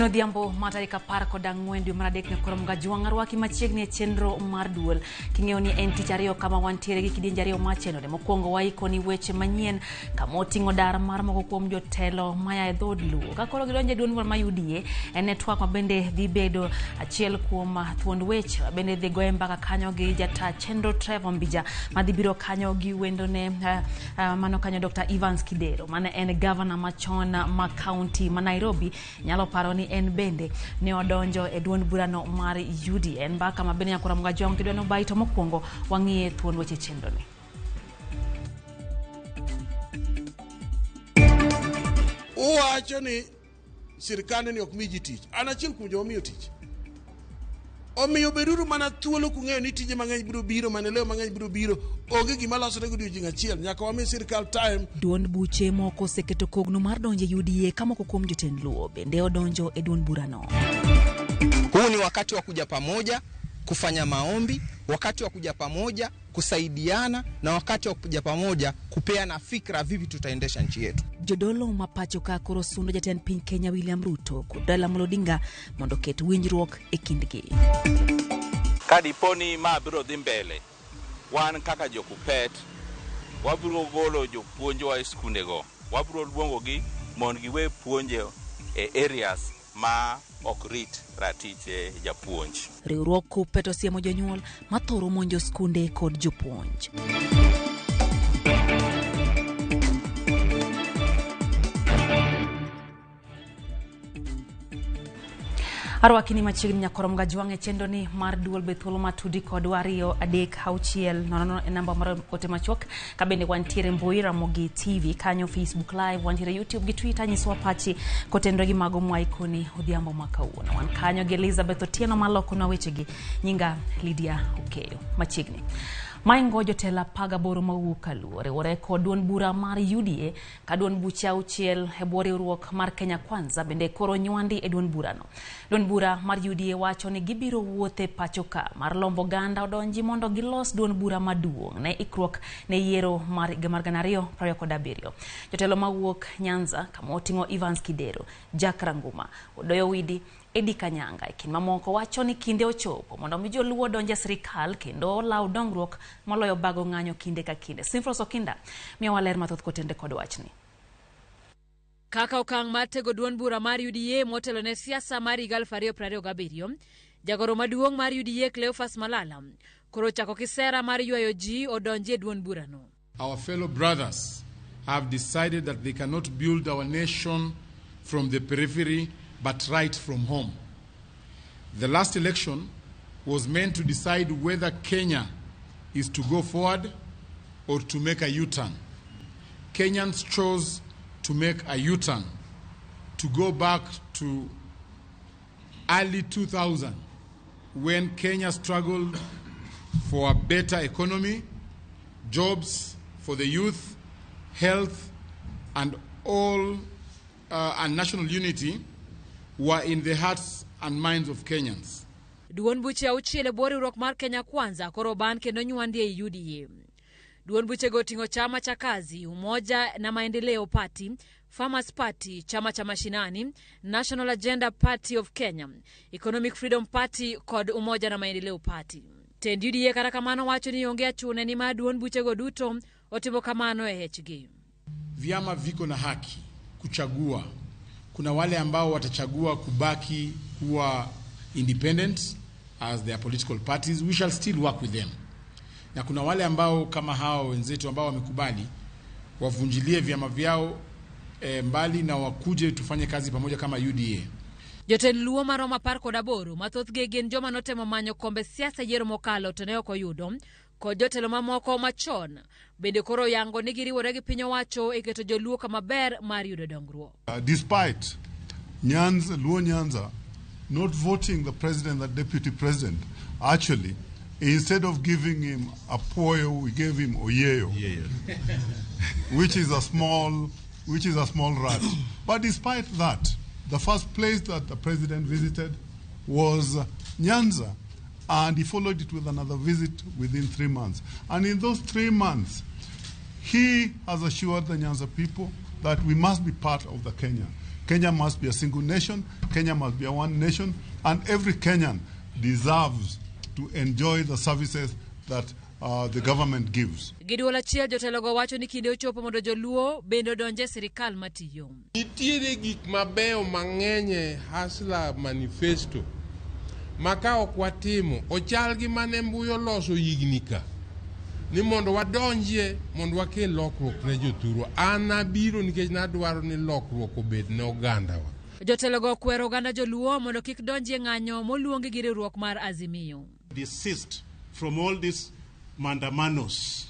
odhiambo ma tarik 14 dwe mar adek nyakoro Mgajwang' arwaki machiegni e chenro mar duol. King'eyo ni en tich ariyo kama wantiere gi kidienje ariyo mar chenro. Mokwongo waikoni weche manyien kama oting'o dar mar moko kuom jotelo maya e dhood Luo. Ka koro gidonjo e duond bura mar UDA, en e twak ma bende dhi bedo achiel kuom thuond weche ma bende dhi goye mbaka kanyo gi jata chenro Trevor Mbija madhi biro kanyo gi wendone mano kanyo Dr. Evans Kidero mane en gavana machon ma kaunti ma Nairobi. Nyalo paro ni en bende ne odonjo e duond burano mar UDA. En mbaka ma bende nyakora Mgajwang' kidwa nobayi to mokwongo wang'iye thuond weche chenro ni. Uwacho ni sirkande ni ok mi ji tich. An achiel kuom joma miyo tich. Omiyo beduru mana thuolo kung'eyo ni tije mang'eny biro biro, maendeleo mang'eny biro biro. Onge gima losore godiochieng' achiel. Nyaka wami sirkal time. Duond buche moko oseketo kogno mar donjo e UDA ka moko kuom jotend Luo bende odonjo e duond burano. Huu ni wakati wa kuja pamoja kufanya maombi, wakati wa kuja pamoja kusaidiana na wakati wa kuja pamoja kupeana fikra vipi tutaendesha nchi yetu. Jodolo ma pacho ka koro sundo jatend piny Kenya William Ruto kod Raila Amolo Odinga mondo oket winjruok e kindgi. Ka dipo ni ma biro dhi mbele, wan kaka jo-Kuppet wabiro golo jopuonjwa e skundego, wabiro luongogi mondo giwe puonjo e areas ma ok rit ratich japuonj. Riwruog Kuppet osiemo jonyuol mathoro monjo skunde kod jopuonj. Arwaki ni machiegni nyakoro Mgajwang' e chenro ni mar duol be thuolo matudi kodwa 2 3 6 0 0 e namba mar ote machuok. Ka bende wantiere mbui Ramogi TV kanyo, Facebook Live, wantiere YouTube gi Twitter. Nyiswa pachi kotenore gi mago mwaikoni odhiambo ma kawuono. Wan kanyo gi Elizabeth Otieno malokonwa wechegi. Nyinga Lydia Okeyo. Machiegni maingo jotelo 18 mawuok Kaluo riwore kod duond bura mar UDA ka duond buche 6 e bwo riwruok mar Kenya Kwanza bende koro nywandi e duond burano. Duond bura mar UDA wacho ni gibiro wuothe pacho ka mar lombo oganda odonji mondo gilos duond bura maduong' ne ikruok ne yiero mar higa mar 2027. Jotelo mawuok Nyanza kama oting'o Evans Kidero, Jack Ranguma, Odoyo Widi, Eddie Kanyanga e kind mamoko wacho ni kinde ochopo mondo mi joluo odonj e sirikal kendo olaw dongruok moloyo bago ng'anyo kinde ka kinde. Simfros Okinda miyowa ler mathoth kotenre kod wachni. Kaka okang' mar tego duond bura mar UDA motelo ne siasa mar higa 2027, jagoro maduong' mar UDA Cleophas Malala koro ochako kisera mar ywayo ji odonji e duond burano. Our fellow brothers have decided that they cannot build our nation from the periphery but right from home. The last election was meant to decide whether Kenya is to go forward or to make a U-turn. Kenyans chose to make a U-turn, to go back to early 2000 when Kenya struggled for a better economy, jobs for the youth, health, and all and national unity were in the hearts and minds of Kenyans. Duond buche 6 e bwo riwruok mar Kenya Kwanza koro ban kendo nywandi ei UDA. Duond buchego oting'o Chama cha Kazi, Umoja na Maendeleo Party, Farmers Party, Chama cha Mashinani, National Agenda Party of Kenya, Economic Freedom Party kod Umoja na Maendeleo Party. Tend UDA kata kamano wacho ni onge achune ni mar duond buchego duto otimo kamano e hechgi. Vyama viko na haki kuchagua. Kuna wale ambao watachagua kubaki kuwa independent as their political parties, we shall still work with them. Na kuna wale ambao kama hao wenzetu ambao wamekubali wavunjilie vyama vyao mbali na wakuje tufanye kazi pamoja kama UDA. Jotend Luo maromo 18 mathothgi gin joma notemo manyo kombe siasa yiero mokalo to ne ok oyudo, kod jotelo mamoko machon bende koro yango ni giriwore gi piny owacho e keto joluo kama ber mar yudo dongruok. Despite Nyanza, Luo Nyanza not voting the president and deputy president, actually, instead of giving him a poyo, we gave him oyeyo, which is a small rat. But despite that, the first place that the president visited was Nyanza, and he followed it with another visit within 3 months. And in those 3 months, he has assured the Nyanza people that we must be part of the Kenya. Kenya must be a single nation. Kenya must be a one nation. And every Kenyan deserves to enjoy the services that the government gives. Gi duol achiel jotelogo wacho ni kinde ochopo mondo joluo bende odonje e sirikal matiyo. Nitiere gik mabeyo mang'eny e Hustler Manifesto ma ka ok watimo ochal gi mane Mbuyu oloso higni ka ni mondo wadonjie mondo wakel lokruok ne jothurwa. An abiro nikech nadwaro ni lokruok obed ne ogandawa. Jotelogo okwero oganda joluo mondo kik donjie ng'anyo moluongi gi riwruok mar Azimio. Desist from all these mandamanos.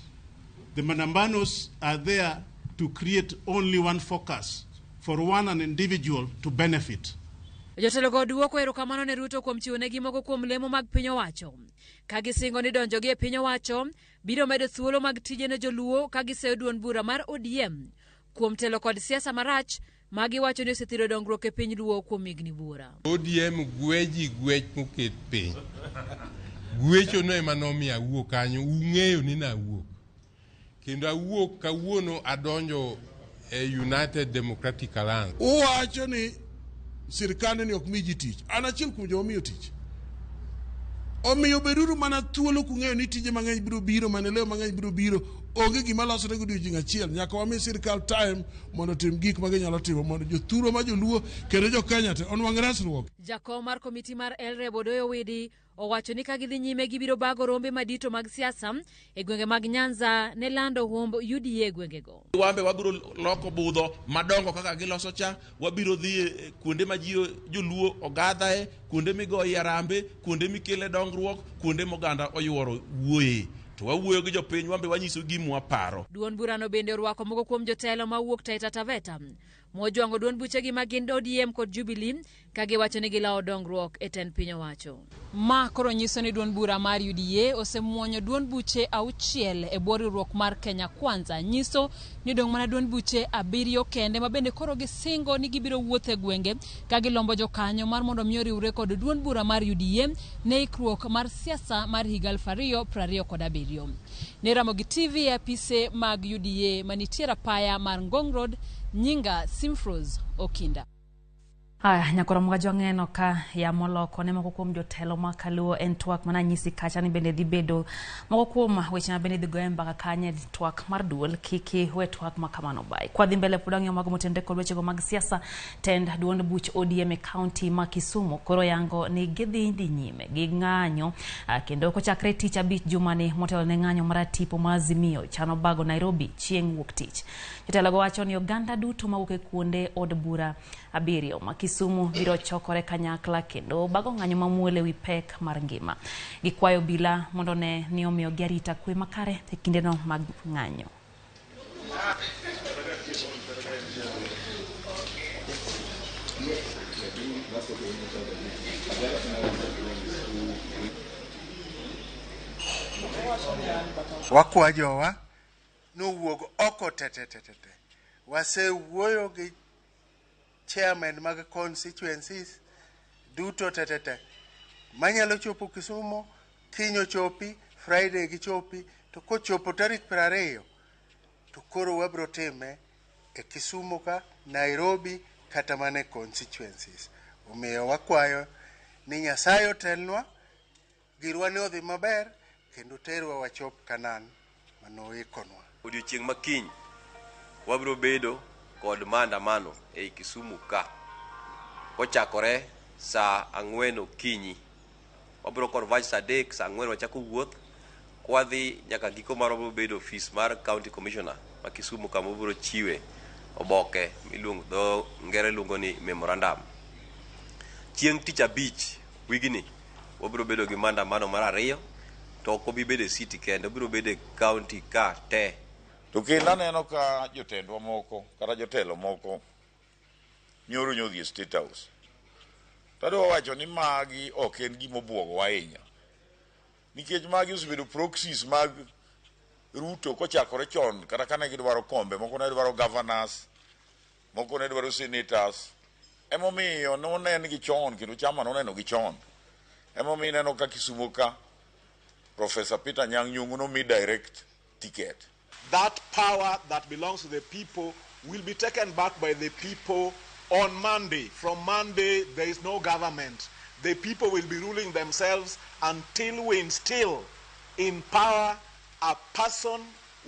The mandamanos are there to create only one focus for one an individual to benefit. Jotelogo duoko erokamano ne Ruto kuom chiwonegi moko kuom lemo mag piny owacho. Ka gisingo ni donjogi e piny owacho biro medo thuolo mag tije ne joluo ka giseyo duond bura mar ODM kuom telo kod siasa marach ma giwacho ni osethiro dongruok e piny luo kuom higni buora. ODM gweji gwech moket piny. Gwecho no ema nomiyo awuok kanyo, ung'eyo ni nawuok. Kendo awuok kawuono adonjo e United Democratic Alliance. Uwacho ni sirkande ni ok mi ji tich. An achiel kuom joma miyo tich. Omiyo beduru mana thuolo kung'eyo ni tije mang'eny biro biro, maendeleo mang'eny biro biro. Onge gima losore godiochieng' achiel. Nyaka wami sirkal time mondo otim gik ma ginyalo timo mondo jothurwa ma joluo kendo jo Kenya te onwang' resruok. Jakom mar komiti mar LREB Odoyo Widi owacho ni ka gidhi nyime gibiro bago rombe madito mag siasa e gwenge mag Nyanza ne lando humb UDA e gwengego. Wambe wabiro loko budho madongo kaka giloso cha, wabiro dhi e kuonde ma ji joluo ogadhae, kuonde migoye arambe, kuonde mikele dongruok, kuonde moganda oyuoro wuoye. To wawuoyo gi jopiny, wambe wanyiso gima waparo. Duond burano bende orwako moko kuom jotelo mawuok Taita Taveta mojwang'o duond buchegi ma gin ODM kod Jubilee ka giwacho ni gilawo dongruok e tend piny owacho. Ma koro nyiso ni duond bura mar UDA osemuonyo duond buche 6 e bwo riwruok mar Kenya Kwanza. Nyiso ni dong' mana duond buche 7 kende ma bende koro gisingo ni gibiro wuotho e gwenge ka gilombo jokanyo mar mondo mi oriwre kod duond bura mar UDA ne ikruok mar siasa mar higa 2027. Ne Ramogi TV e apise mag UDA manitie rapaya mar Ngong Road, nyinga Simfrose Okinda. Aya, nyakoro mga jwang'eno ka yamo loko ne moko kuom jotelo ma kaluo en twak mana nyisi kacha ni bende dhi bedo moko kuom weche ma bende dhi goye mbaka kanye twak mar duol kiki we twak ma kamano bai. Kwa dhi mbele pod wang'iyo mago motenore kod wechego mag siasa, tend duond buch ODM e county ma Kisumu koro yango ni gidhi dhi nyime gi ng'anyo kendo kochakre tich abich jumani motelo ne ng'anyo mar tipo ma Azimio chano bago Nairobi chieng' wuok tich. Jotelo go wacho ni oganda duto mawuok e kuonde od bura 7 ma Kisumu biro chokore kanyakla kendo bago ng'anyo mamuol ewi pek mar ngima. Gikwayo bila mondo ne ni omiyo gi arita kwe makare e kindeno mag ng'anyo. Wakwa jowa nowuog oko tetetetete. Wasewuoyo gi chairman mag constituencies duto tetete. Manyalo chopo Kisumu, kiny ochopi, Friday gichopi, to kochopo tarik 20 to koro wabro time e Kisumu ka, Nairobi kata mana e constituencies. Omiyo wakwayo ni Nyasaye otelnwa, girwa ni odhi maber, kendo terwa wachop Kanan manoikonwa. Odiochieng' ma kiny wabiro bedo kod maandamano ei Kisumu ka kochakore saa 4 okinyi. Wabiro converge saa 3, saa 4 wachako wuoth kwadhi nyaka giko mar wabiro bedo ofis mar County Commissioner ma Kisumu kama wabiro chiwe oboke miluongo dho ngere luongo ni memorandum. Chieng' tich abich wigni wabiro bedo gi maandamano mar 2 to ok obi bedo e city kende, obiro bedo e county ka te. To kendo aneno ka jotendwa moko kata jotelo moko nyoro nyodhi e State House. Tadwa wacho ni magi ok en gima obwogowa ahinya. Nikech magi osebedo proxies mag Ruto kochakore chon kata kane gidwaro kombe, moko ne dwaro governors, moko ne dwaro senators. Emomiyo nonen gi chon kendo chama noneno gi chon. Emomiyo ineno ka Kisumu ka Professor Peter Anyang' Nyong'o nomi direct ticket. That power that belongs to the people will be taken back by the people On Monday, from Monday, there is no government. The people will be ruling themselves until we instill in power a person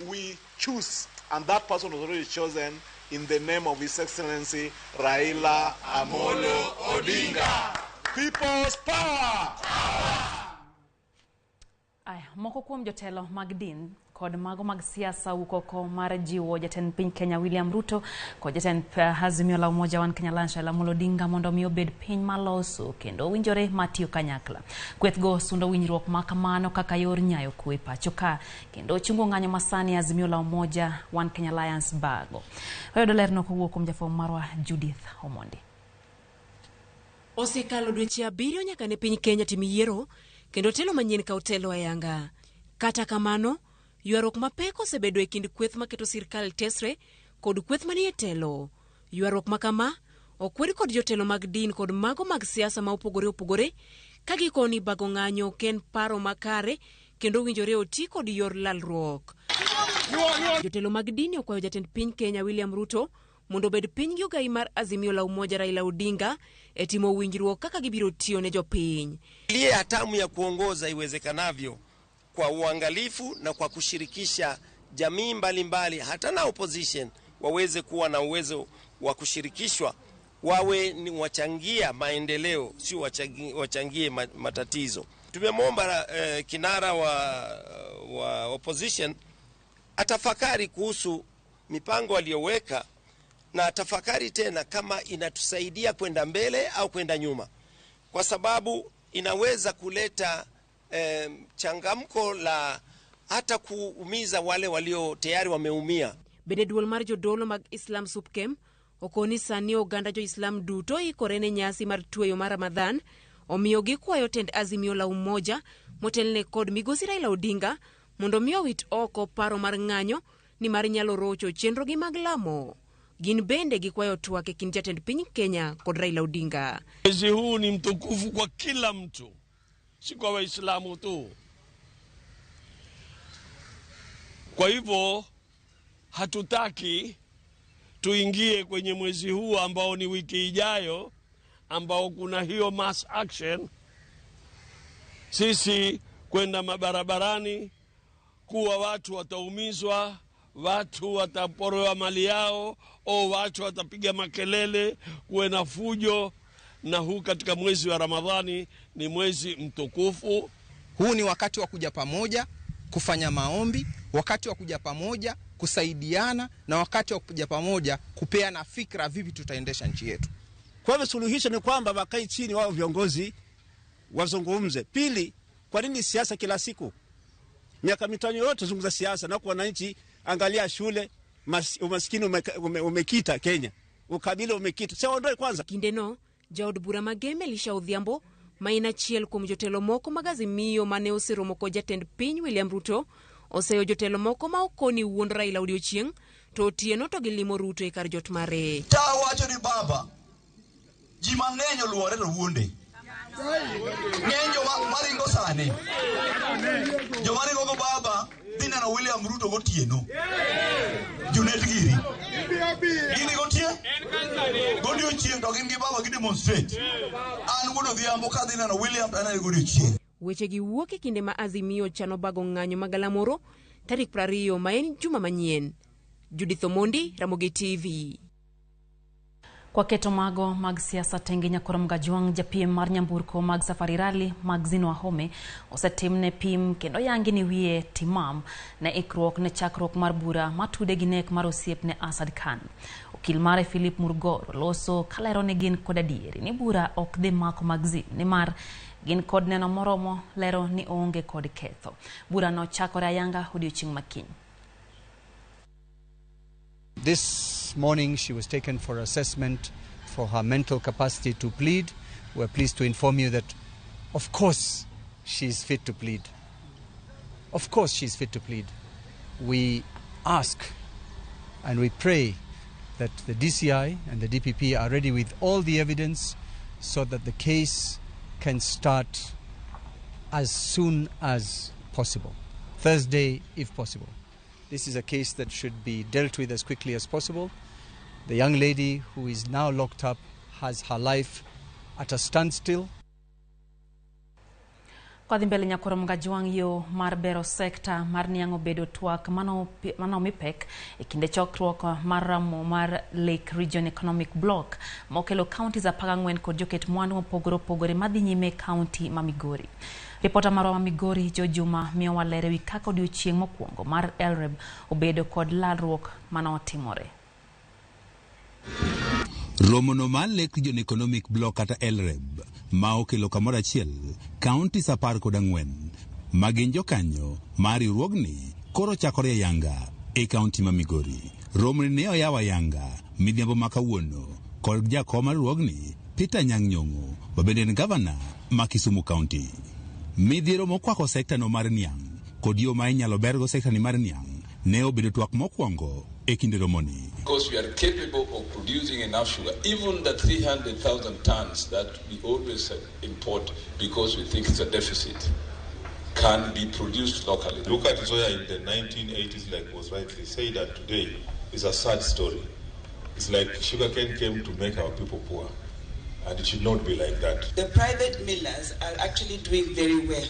we choose. And that person was already chosen in the name of His Excellency Raila Amolo Odinga. People's power! Aya, moko kuom jotelo mag din kod mago mag siasa wuok oko mar jiwo jatend piny Kenya William Ruto kod jatend Azimio la Umoja One Kenya Alliance Raila Amolo Odinga mondo mi obed piny maloso kendo owinjore matiyo kanyakla. Kwethgo sundo winjruok ma kamano kaka yor nyayo kwe pacho ka kendo chungo ng'anyo masani Azimio la Umoja One Kenya Alliance bago. Wayudo lerno kowuok kuom jafwambo marwa Judith Omondi. Osekalo dweche 7 nyaka ne piny Kenya tim yiero kendo telo manyien kaw telo ayanga. Kata kamano, ywaruok mapek osebedo e kind kweth maketo sirkal tesre kod kweth manie telo. Ywaruok ma kama okwed kod jotelo mag din kod mago mag siasa ma opogore opogore ka gikoni bago ng'anyo ok en paro makare kendo owinjore oti kod yor lalruok. Jotelo mag dini okwayo jatend piny Kenya William Ruto mondo obed piny gi ogai mar Azimio la Umoja Raila Odinga e timo winjruok kaka gibiro tiyo ne jopiny. Liye hatamu ya kuongoza iwezekanavyo kwa uangalifu na kwa kushirikisha jamii mbalimbali, hata na opposition waweze kuwa na uwezo wa kushirikishwa, wawe ni wachangia maendeleo, sio wachangie matatizo. Tumemwomba kinara wa opposition atafakari kuhusu mipango aliyoweka na atafakari tena kama inatusaidia kwenda mbele au kwenda nyuma, kwa sababu inaweza kuleta changamko la hata kuumiza wale walio tayari wameumia. Bende duol mar jodolo mag Islam Supkem okoni sani oganda jo Islam duto ikore ne nyasi mar tweyo mar Ramadhan, omiyo gikwayo tend Azimio la Umoja motelne kod migosi Raila Odinga mondo mi owit oko paro mar ng'anyo ni mar nyalo rocho chenrogi mag lamo. Gin bende gikwayo twak e kind jatend piny Kenya kod Raila Odinga. Mwezi huu ni mtukufu kwa kila mtu, si kwa Waislamu tu. Kwa hivyo hatutaki tuingie kwenye mwezi huu ambao ni wiki ijayo, ambao kuna hiyo mass action, sisi kwenda mabarabarani kuwa watu wataumizwa, watu wataporewa mali yao, au watu watapiga makelele, kuwe na fujo. Na huu katika mwezi wa Ramadhani ni mwezi mtukufu. Huu ni wakati wa kuja pamoja kufanya maombi, wakati wa kuja pamoja kusaidiana, na wakati wa kuja pamoja kupeana fikra vipi tutaendesha nchi yetu. Kwa hivyo suluhisho ni kwamba wakae chini wao viongozi wazungumze. Pili, kwa nini siasa kila siku? Miaka 5 yote zungumza siasa na kwa wananchi, angalia shule, umaskini umekita Kenya, ukabila umekita. Sasa ondoe kwanza. Kindeno jaod bura Mageme Elisha Odhiambo ma en achiel kuom jotelo moko mag Azimio mane oseromo kod jatend piny William Ruto oseyo jotelo moko ma okoni wuond Raila odiochieng' to otieno to gilimo Ruto e kar jot mare. Ta wacho ni baba, ji mang'eny oluore to wuonde. Ng'eny joma maringo sani. Joma ringo go baba dhi neno William Ruto gotieno. Junet giri. Gini gotieno. Godiochieng' to gin gi baba gi demonstrate. An wuod Odhiambo kadhi neno William to anene godiochieng'. Wechegi wuok e kinde ma Azimio chano bago ng'anyo ma galamoro tarik 20 ma en juma manyien. Judith Omondi, Ramogi TV. Kwa keto mago mag siasa tenge Nyakoro Mgajwang' japiem mar nyamburko mag Safari Rally Maxine Wahome osetimne pim kendo yangi ni wiye timam ne ikruok ne chakruok mar bura matude gi nek mar osiepne Asad Khan. Okil mare Philip Murgor loso kalero ni gin kod adieri ni bura ok dhi mako Maxine nimar gin kod neno moromo lero ni oonge kod ketho. Bura no chakore ayanga odiochieng' makiny. This morning she was taken for assessment for her mental capacity to plead. We're pleased to inform you that, of course, she is fit to plead. Of course she is fit to plead. We ask and we pray that the DCI and the DPP are ready with all the evidence so that the case can start as soon as possible, Thursday if possible. This is a case that should be dealt with as quickly as possible. The young lady who is now locked up has her life at a standstill. Kwadhi mbele nyakoro Mgajwang' yo mar bero sekta mar niang' obedo twak mano omi pek e kinde chokruok mar ramo mar Lake Region Economic Bloc mokelo counties 14 kod joket mwandu mopogore opogore madhi nyime e county ma Migori. Ripota marwa ma Migori Jo Juma miyo waler ewi kaka odiochieng' mokwongo mar LREB obedo kod lalruok manotimore. Romono mar Lake Region Economic Bloc kata LREB ma okelo kamoro achiel counties 14 ma gin jokanyo mar riwruogni koro chakore ayanga e kaunti ma Migori. Romoni ne oyaw ayanga midhiambo ma kawuono kod jakom mar riwruogni Peter Anyang' Nyong'o ma bende en gavana ma Kisumu County. Midhiero mokwako sektano mar niang' kod yo ma inyalo bergo sektani mar niang' ne obedo twak mokwongo e kinde romoni. Because we are capable of producing enough sugar, even the 300,000 tons that we always import because we think it's a deficit, can be produced locally. Look at Nzoia in the 1980s, like was rightly said, and today is a sad story. It's like sugarcane came to make our people poor, and it should not be like that. The private millers are actually doing very well.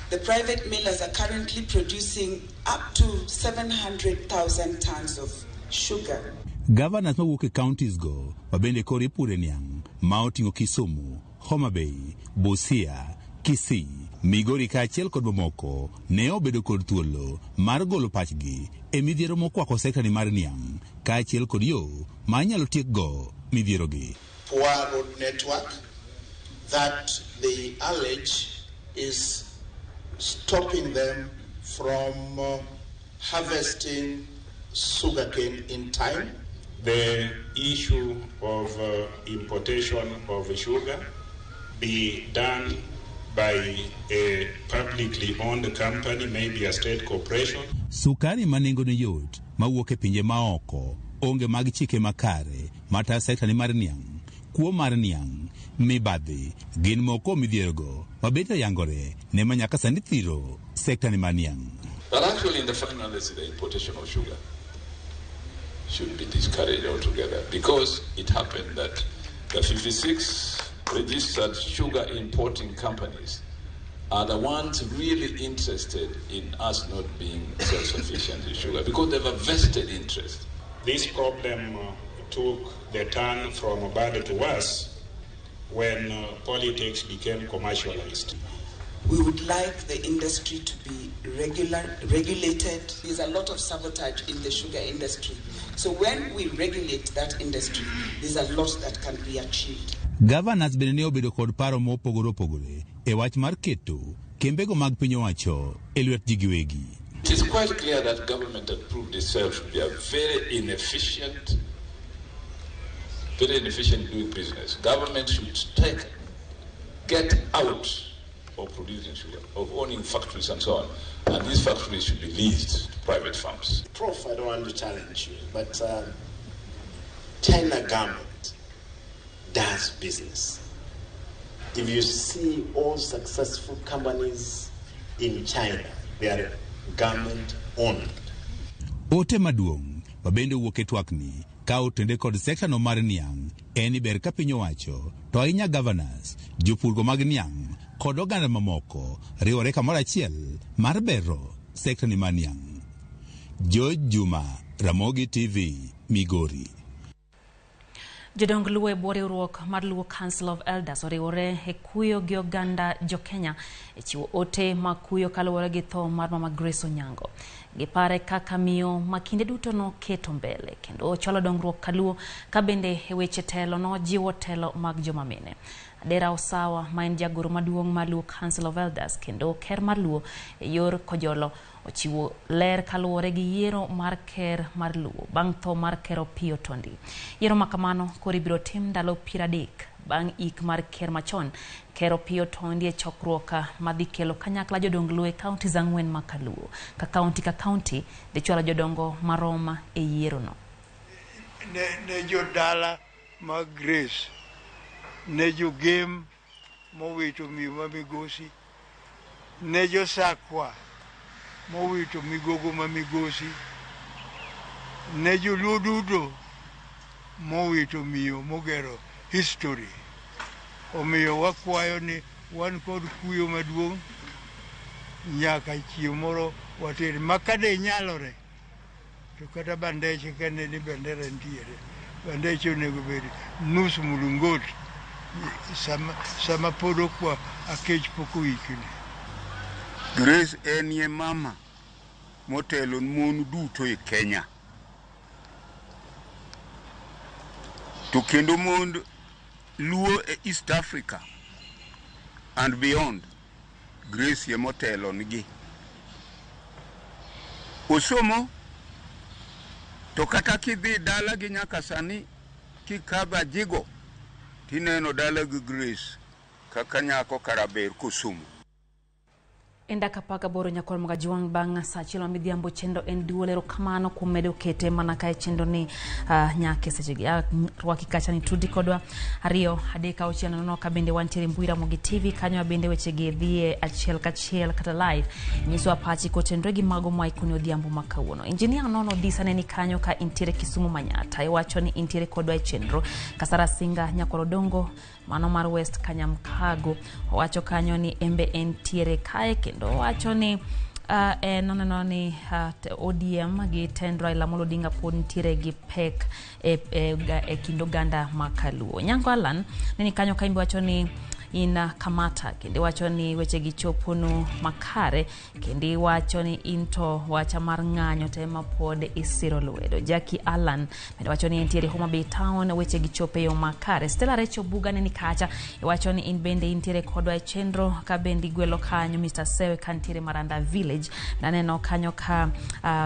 The private millers are currently producing up to 700,000 tons of sugar. Governors mawuok e counties go ma bende koro ipure niang' ma oting'o Kisumu, Homa Bay, Busia, Kisii, Migori kaachiel kod mamoko ne obedo kod thuolo mar golo pachgi e midhiero mokwako sektani mar niang' kaachiel kod yo ma inyalo tiekgo midhierogi. Poor road network that they allege is stopping them from harvesting sugarcane in time. The issue of importation of sugar be done by a publicly owned company, maybe a state corporation. Sukari ma nengone yot mawuok e pinje maoko onge mag chike makare matayo sektani mar niang', kuo mar niang', mibadhi gin moko midhierogo mabende oyangore ne ma nyaka sani thiro sektani mar niang'. But actually in the final analysis, the importation of sugar should be discouraged altogether, because it happened that the 56 registered sugar importing companies are the ones really interested in us not being self-sufficient in sugar, because they have a vested interest. This problem took the turn from bad to worse when politics became commercialized. We would like the industry to be regulated. There's a lot of sabotage in the sugar industry. So when we regulate that industry, there's a lot that can be achieved. Governors bende ne obedo kod paro mopogore opogore e wach mar keto kembego mag piny owacho e lwet ji giwegi. It is quite clear that government had proved itself to be a very inefficient doing business. Government should get out of producing sugar, of owning factories and so on. And these factories should be leased to private firms. Prof, I don't want to challenge you, but China government does business. If you see all successful companies in China, they are government owned. Ote maduong' ma bende owuok e twakni ka otende kod sektano mar niang' en ni ber ka piny owacho to ahinya governors, jopurgo mag niang' kod oganda mamoko riwore kamoro achiel mar bero sektani mar niang'. George Juma, Ramogi TV, Migori. Jodong Luo e bwo riwruok mar Luo Council of Elders oriwore e kuyo gi oganda jo-Kenya e chiwo ote mag kuyo kaluwore gi tho mar Mama Grace Onyango. Gipare kaka miyo ma kinde duto noketo mbele kendo ochwalo dongruok kaluo ka bende e weche telo nojiwo telo mag joma mine. Adera Osawa ma en jagoro maduong' mar Luo Council of Elders kendo ker mar Luo e yor Kojolo ochiwo ler kaluwore gi yiero mar ker mar Luo bang' tho mar Ker Opiyo Tondi. Yiero ma kamano koro ibiro tim ndalo 30 bang' ik mar ker machon Ker Opiyo Tondi e chokruok madhi kelo kanyakla jodong Luo e kaunti 4 ma Kaluo ka kaunti ka kaunti dhi chwalo jodongo maroma e yierono. Ne jodala mag Grace, ne jogem mowito miyo ma migosi, ne josakwa mowito migogo ma migosi, Ne joluo duto mowito miyo mogero history. Omiyo wakwayo ni wan kod kuyo maduong' nyaka chieng' moro water ma kade nyalore to kata bandeche kane ni bendera nitiere bandeche onego bed nus mulungot sama pod okwa akech pok oikni. Grace enie mama motelo mon duto e Kenya. To kendo mond Luo e East Africa and beyond, Grace ema otelo nigi. Osomo to kata kidhi dala gi nyaka sani kikadho Ajigo tineno dala gi Grace kaka nyako karaber kosomo. En dakika 18 nyakwar Magajuang' bang' saa achiel ma midhiambo chenro en duol. Erokamano kuom medo kete mana kae chenro ni nyaka e sechegi. Rwaki kacha ni tudi kodwa 2 3 6 0 ka bende wantiere mbui Ramogi TV kanyo bende wechegi dhie achiel kachiel kata live. Nyiswa pachi kotenore gi mago mwaikoni odhiambo ma kawuono. Engineer Nono Disa ne ni kanyo ka intiere Kisumu Manyata. Iwacho ni intiere kodwa e chenro. Kasara Singa nyakwar Odongo mano mar West Kanyamkago owacho kanyo ni embe entiere kae kendo owacho ni en oneno ni ODM gi tend Raila Amolo Odinga pod nitiere gi pek e kind oganda ma Kaluo. Nyango Alan neni kanyo ka imbe wacho ni in Kamata kendo iwacho ni wechegi choponu makare kendo iwacho ni into wacha mar ng'anyo te ma pod isiro lwedo. Jackie Allan bende wacho ni entiere Homa Bay Town wechegi chopo e yo makare. Stella Recho Buga neni kacha iwacho ni in bende intiere kodwa e chenro ka bende igwelo kanyo Mr. Sewe kantiere Maranda Village. Naneno kanyo ka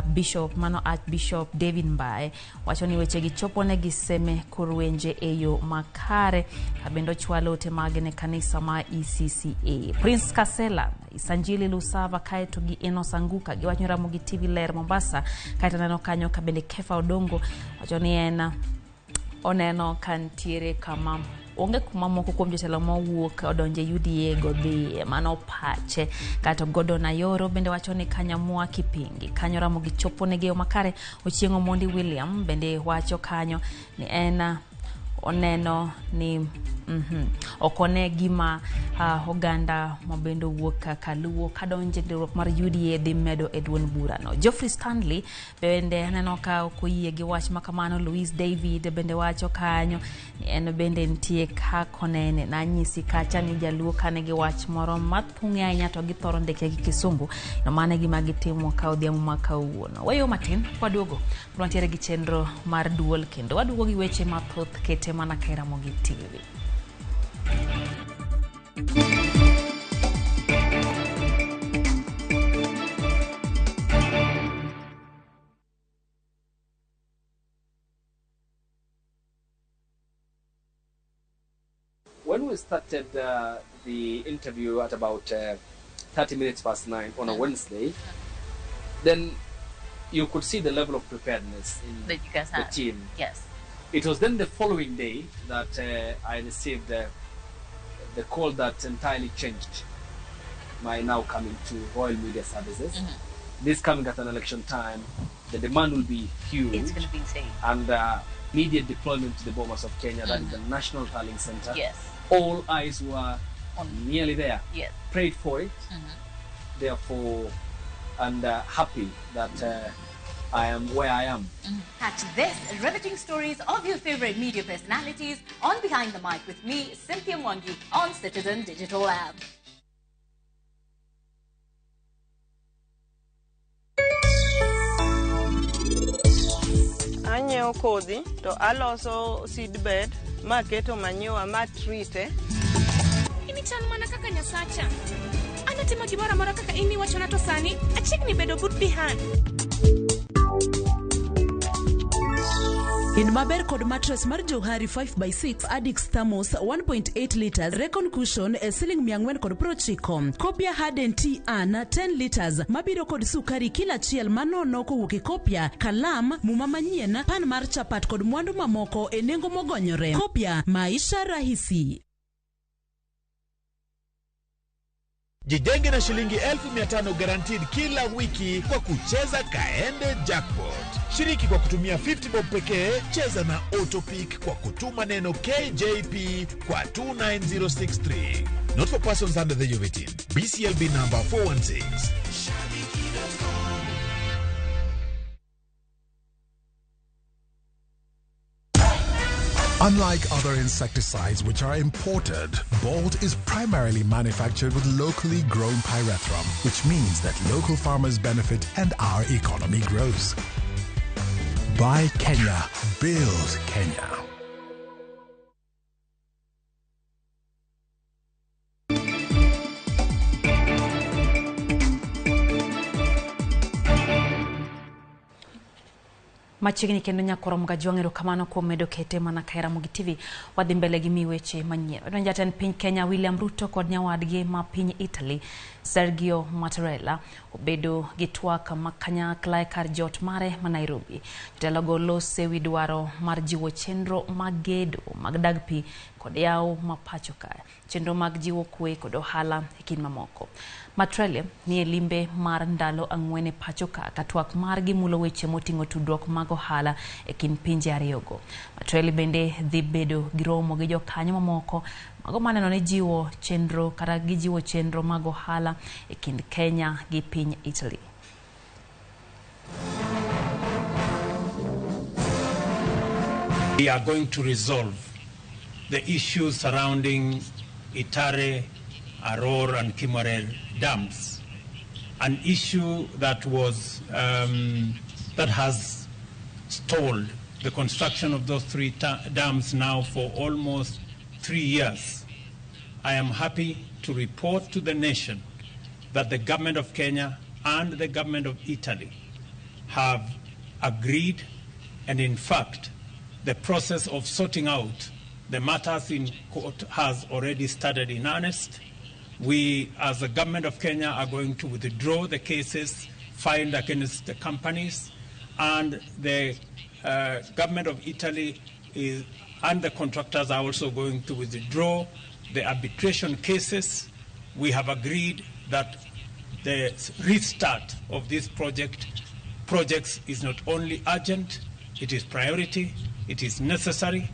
Bishop mano Archbishop David Mbae wacho ni wechegi chopo ne giseme korwenje e yo makare ka bende ochwalo ote mage ne kanisa ma ECCA. Prince Kasela, Sanjili Lusava kaeto gi Enos Anguka giwacho Ramogi TV ler Mombasa kaeto aneno kanyo ka bende Kefa Odongo wacho ni en oneno ka nitiere kama onge kuma moko kuom jotelo mowuok odonje UDA go dhiye mano pache. Kaeto Gordon Ayoro bende wacho ni Kanyamwa Kipingi kanyo Ramogi chopo negi yo makare. Ochieng' Omondi William bende wacho kanyo ni en oneno ni ok one gima oganda mabende owuok kaka Luo kadonje riwruok mar UDA dhi medo e duond burano. Geoffrey Stanley bende aneno ka ok oyie gi wach ma kamano. Louis David bende wacho kanyo ni en bende nitie kaka onene. Nanyisi kacha ni jaluo kane gi wach moro mathung'e ahinya to githoro ndike gi kisungu. No mano e gima gitimo ka odhiambo ma kawuono. Wayo matin kwaduogo wantiere gi chenro mar duol kendo waduogo gi weche mathoth kete mana ka Ramogi TV. When we started the interview at about 9:30 on a Wednesday, then you could see the level of preparedness in that you guys the had. team. Yes. It was then the following day that I received the call that entirely changed my now coming to Royal Media Services. Mm-hmm. This coming at an election time, the demand will be huge. It's going to be insane. And immediate deployment to the Bomas of Kenya, that is the National Tallying Center. Yes. All eyes were nearly there. Yes. Prayed for it, therefore, and happy that I am where I am. Catch this riveting stories of your favorite media personalities on Behind the Mic with me, Cynthia Mwangi, on Citizen Digital App. Anyiewo kodhi to aloso seedbed maketo manyiwa matrite. Inichal mana kaka Nyasacha. An atimo gimoro amora kaka in iwachona to sani achiegni bedo but behind. In maber kod mattress mar Johari 5x6 Adix Thermos 1.8 liters Recon cushion e siling 490. Kopia Harden Tea An 10 liters mabiro kod sukari kila achiel manono kowuok e Kopia, kalam, muma manyien, pan mar chapat kod mwandu mamoko e nengo mogonyore. Kopia, maisha rahisi. Jijenge na shilingi 500,000 guaranteed kila wiki kwa kucheza Kaende Jackpot. Shiriki kwa kutumia 50 bob pekee. Cheza na Autopick kwa kutuma neno KJP kwa 29063. Not for persons under the age of 18. BCLB number 416. Unlike other insecticides which are imported, Bolt is primarily manufactured with locally grown pyrethrum, which means that local farmers benefit and our economy grows. Buy Kenya, build Kenya. Machiegni kendo nyakoro Mgajwang' erokamano kuom medo kete mana ka Ramogi TV. Wadhi mbele gi mi weche manyien. Jatend piny Kenya William Ruto kod nyawadgi ma piny Italy Sergio Mattarella obedo gi twak ma kanyakla e kar jot mare ma Nairobi. Jotelogo lose wi dwaro mar jiwo chenro mag gedo mag dag pi kod yawo ma pacho kae, chenro mag jiwo kwe kod ohala e kind mamoko. Mattarella ni e limbe mar ndalo 4 e pacho ka ka twak margi mulo weche moting'o tudruok mag ohala e kind pinje ariyogo. Mattarella bende dhi bedo gi romo gi jokanyo mamoko mago maneno ni jiwo chenro kata gijiwo chenro mag ohala e kind Kenya gi piny Italy. We are going to resolve the issues surrounding Itare, Aror and Kimwarer dams, an issue that was that has stalled the construction of those three dams now for almost 3 years. I am happy to report to the nation that the government of Kenya and the government of Italy have agreed, and in fact, the process of sorting out the matters in court has already started in earnest. We, as the government of Kenya, are going to withdraw the cases filed against the companies, and the government of Italy is, and the contractors are also going to withdraw the arbitration cases. We have agreed that the restart of these projects is not only urgent, it is priority, it is necessary.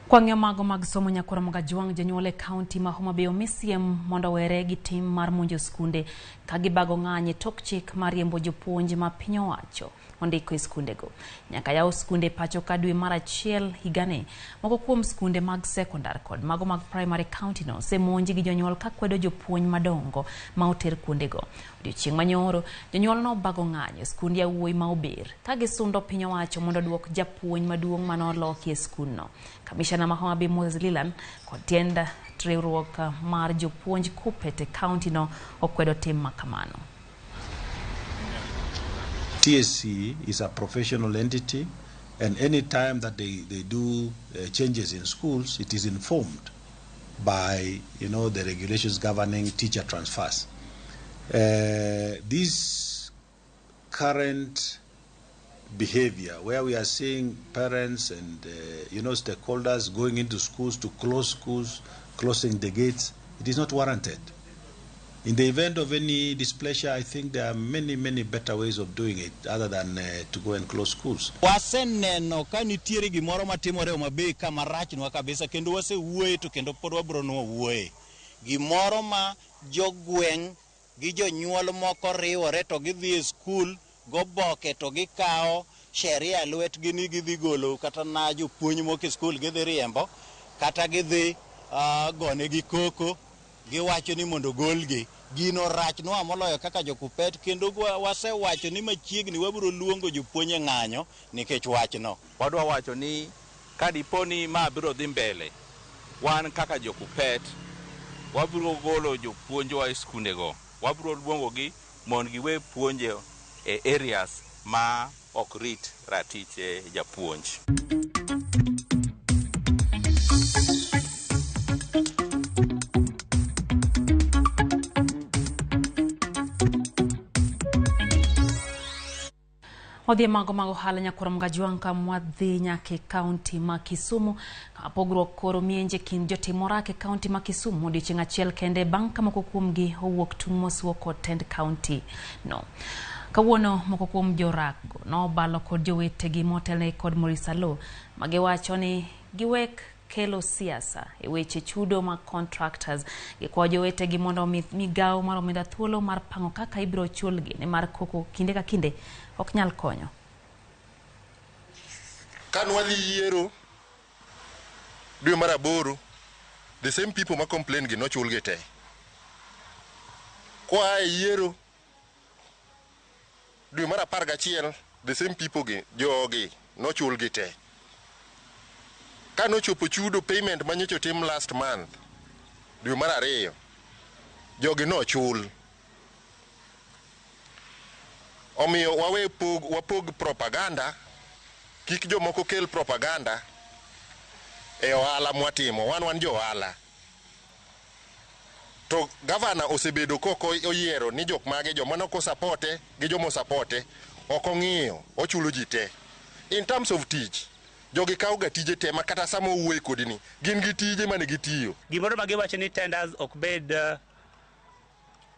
Kwang'eyo mago mag somo nyakoro Mgajwang' jonyuol e kaunti ma Homa Bay omi siem mondo owere gi tim mar monjo skunde ka gibago ng'any e tok chik mar riembo jopuonj ma piny owacho ondiko e skundego. Nyaka yaw skunde pacho ka dwe mar achiel higani, moko kuom skunde mag sekondar kod mago mag primary county no osemonji gi jonyuol ka kwedo jopuonj madongo ma oter kuondego. Odiochieng' manyoro, jonyuol nobago ng'anyo e skund yawuoyi ma Ober ka gisundo piny owacho mondo oduok japuonj maduong' manoloki e skundno. Kamishna ma Homa Bay Moses Leland kod tiend riwruok mar jopuonj KUPPET e kaunti no okwedo tim makamano. TSC is a professional entity, and any time that they do changes in schools, it is informed by the regulations governing teacher transfers. This current behavior where we are seeing parents and stakeholders going into schools to close schools, closing the gates, it is not warranted. In the event of any displeasure, I think there are many, many better ways of doing it other than to go and close schools. Waseneno ka nitiere gimoro matimore Homa Bay ka marachnwa kabisa, kendo wasewuoye to kendo pod wabiro nuo wuoye. Gimoro ma jogweng' gi jonyuol moko riwore to gidhi e skul goboke to gikawo sheria e lwetgi ni gidhi golo kata na jopuonj moko e skul gidhi riembo kata gidhi gonegi koko giwacho ni mondo golgi. Gino rachnwa moloyo kaka jo-KUPPET, kendo wasewacho ni machiegni wabiro luongo jopuonj e ng'anyo nikech wachno. Wadwa wacho ni ka dipo ni ma biro dhi mbele, wan kaka jo-KUPPET wabiro golo jopuonjwa e skundego, wabiro luongogi mondo giwe puonjo e areas ma ok rit ratich japuonj. Wadhi mago mag ohala nyakoro Mgajwang' ka mwadhi nyaka e kaunti ma Kisumu. Pogruok koro mienje kind jotim orak e kaunti ma Kisumu odiochieng' achiel kende bang' ka moko kuomgi owuok tung' mosuo kod tend kaunti no. Kawuono moko kuom jorak nobalo kod jowetegi motelne kod Maurice Aloo magiwacho ni giwek kelo siasa e weche chudo mag contractors. Gikwayo jowetegi mondo omi migawo mar omenda thuolo mar pango kaka ibiro chulgi nimar koko kinde ka kinde ok nyal konyo. Kan wadhi yiero dwe mar 8, the same people ma complain gi nochulgi te. Koa e yiero dwe mar 11, the same people gi jogi nochulgi te. Ka nochopo chudo payment manyocha otim last month dwe mar 2, jogi nochul. Omiyo wawe wapog propaganda, kik jomoko kel propaganda e ohala mwatimo. Wan jo ohala. To gavana osebedo koko oyiero ni jok mage joma nok osapote gi joma osapote ok ong'iyo, ochulo ji te. In terms of tich, jogi kawo ga tije te ma kata sama owuoye kodini gin gi tije mane gitiyo. Gimoro ma giwacho ni tenders ok bed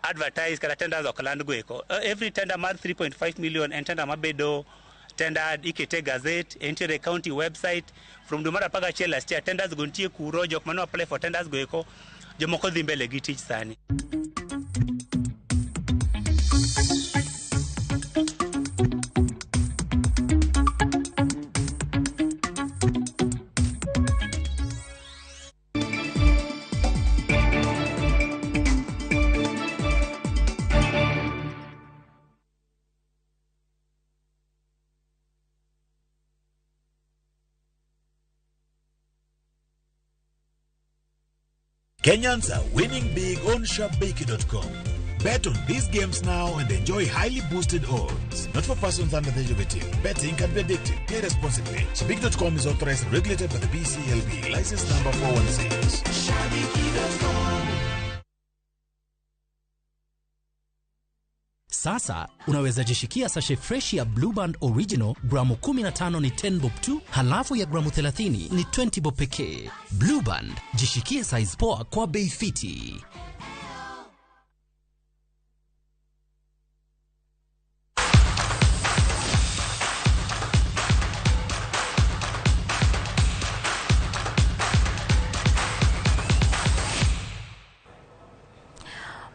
advertised kata tenders ok land go eko. Every tender mar 3.5 million en tender mabedo tendered, ikete gazette, entiere county website. From dwe mar 11 last year tenders go nitie kuro, jok mane apply for tenders go eko jomoko dhi mbele gi tich sani. Kenyans are winning big on Shabiki.com. Bet on these games now and enjoy highly boosted odds. Not for persons under the age of 18. Betting can be addictive. Play responsibly. Shabiki.com is authorized and regulated by the BCLB. License number 416. Shabiki.com. Sasa unaweza jishikia sachet fresh ya Blue Band Original gramu 15 ni 10 bob tu, halafu ya gramu 30 ni 20 bob pekee. Blue Band, jishikie size poa kwa bei fiti.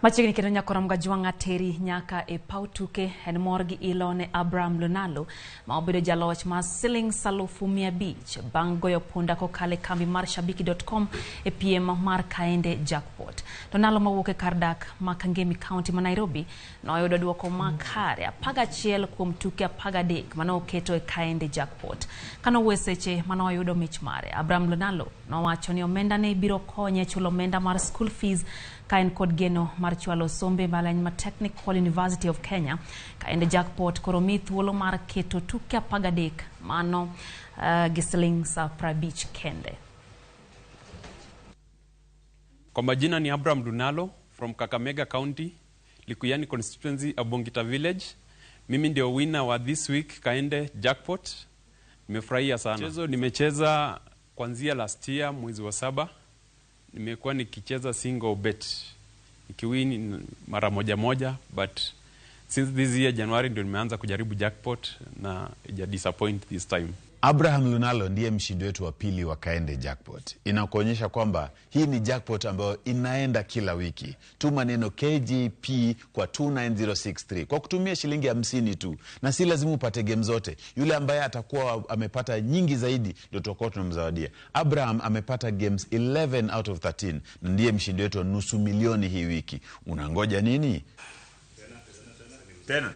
Machiegni kendo nyakora Mgajwang' ateri nyaka e paw tuke en mor gi ilo ne Abraham Lunalo ma obedo jaloch mar siling 500,000 bang' goyo punda kokalo e kambi mar Shabiki.com e piem mar Kaende Jackpot. Lunalo mawuok e kar dak ma Kangemi County ma Nairobi noyudo duoko makare 11 kuom tuke 13 mane oketo e Kaende Jackpot. Kanowuoyo seche mane oyudo mich mare, Abraham Lunalo nowacho ni omenda ne biro konye chulo omenda mar school fees ka en kod geno mar chwalo sombe mbalariany ma Technical University of Kenya. Kaende Jackpot koro mi thuolo mar keto tuke 13 mano gi siling 50 kende. Kwa majina ni Abraham Lunalo from Kakamega County, Likuyani Constituency, Abongita Village. Mimi ndio winner wa this week Kaende Jackpot. Nimefurahia sana. Mchezo nimecheza kuanzia last year mwezi wa 7. Nimekuwa nikicheza single bet, nikiwin mara moja moja, but since this year January ndio nimeanza kujaribu jackpot na ija disappoint this time. Abraham Lunalo ndiye mshindi wetu wa pili wa Kaende Jackpot. Inakuonyesha kwamba hii ni jackpot ambayo inaenda kila wiki. Tuma neno KJP kwa 29063 kwa kutumia shilingi 50 tu, na si lazima upate game zote. Yule ambaye atakuwa amepata nyingi zaidi ndio tutakuwa tunamzawadia. Abraham amepata games 11 out of 13 na ndiye mshindi wetu wa 500,000 hii wiki. Unangoja nini? Tena.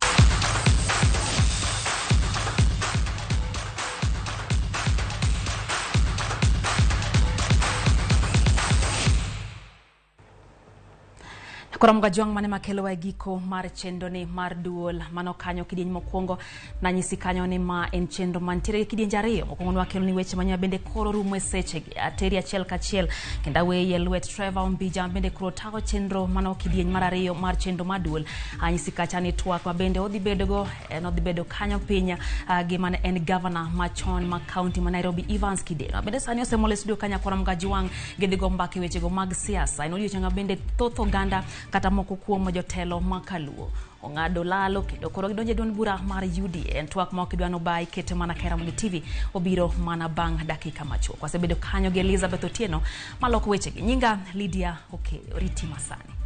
Koro Mgajwang' mane makelowa e giko mar chenro ni mar duol mano kanyo kidieny mokwongo nanyisi kanyo ni ma en chenro mantiere gi kidienje ariyo. Mokwongo nwakelo ni weche manyien bende koro rumo e sechegi ateri achiel kachiel kendo aweyi e lwet Trevor Ombija bende koro tago chenro mano kidieny mar ariyo mar chenro mar duol. Anyisi kacha ni twak ma bende odhi bedogo en odhi bedo kanyo piny gi mane en gavana machon ma kaunti ma Nairobi Evans Kidero. Bende sani osemol e studio kanyo koro Mgajwang' gidhi go mbaka e wechego mag siasa. En odiochieng' ma bende thoth oganda kata moko kuom jotelo ma kaluo ong'ado lalo kendo koro gidonjo e duond bura mar UDA. En twak ma ok idwa nobayi kete mana ka Ramogi TV obiro mana bang' dakika machuok. Wasebedo kanyo gi Elizabeth Otieno maloko wechegi. Nyinga Lydia Okeyo, riti masani.